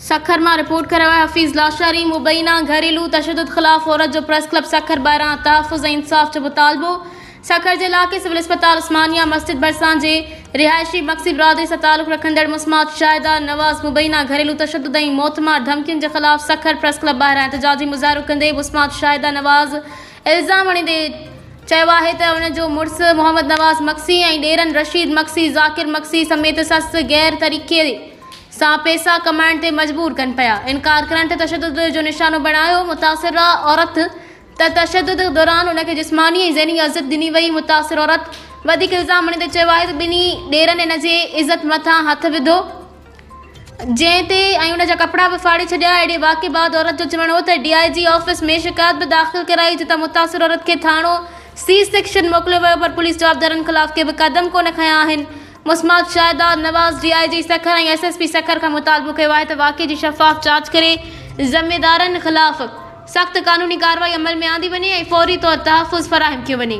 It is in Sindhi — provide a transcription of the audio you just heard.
سکر مان رپورٽ ڪري رهيو آهي حفيظ لاشاري مبينا گهريلو تشدد خلاف عورت جو پريس ڪلب سکر ٻاهران تحفظ ۽ انصاف جو مطالبو سکر جي علائقي سول اسپتال عثمانيه مسجد ڀرسان جي رهائشي مگسي برادري سان تعلق رکندڙ مسمات شاهده نواز مبينا گهريلو تشدد ۽ موتمار ڌمڪين جي خلاف سکر پريس ڪلب ٻاهران احتجاجي مظاهرو ڪندي مسمات شاهده نواز الزام هڻيندي چيو آهي ته ان جو مڙس محمد نواز مگسي ۽ ڏيرن رشيد مگسي، ذاڪر مگسي سميت سس غير طريقي سان پئسا ڪمائڻ تي مجبور ڪن پيا، انڪار ڪرڻ تي تشدد جو نشانو بڻايو، متاثره عورت ته تشدد دوران ان کي جسماني ۽ ذهني اذيت ڏني وئي، متاثر عورت وڌيڪ الزام هڻندي چيو آهي ته ٻنهي ڏيرن ان جي عزت مٿان هٿ وڌو، جنهن تي ۽ ان جا ڪپڙا به ڦاڙي ڇڏيا، اهڙي واقعي بعد عورت جو چوڻ هو ته ڊي I جي آفيس ۾ شڪايت به داخل ڪرائي، جتان متاثر عورت کي ٿاڻو سي سيڪشن موڪليو ويو پر پوليس جوابدارن خلاف ڪي به قدم ڪونه کنيا آهن. Musmat Shahida Nawaz D I G Sukkur ۽ S S P Sukkur کان مطالبو ڪيو آهي ته واقعي جي شفاف جاچ ڪري ذميدارن خلاف سخت قانوني ڪارروائي عمل ۾ آندي وڃي ۽ فوري طور تحفظ فراهم ڪيو وڃي.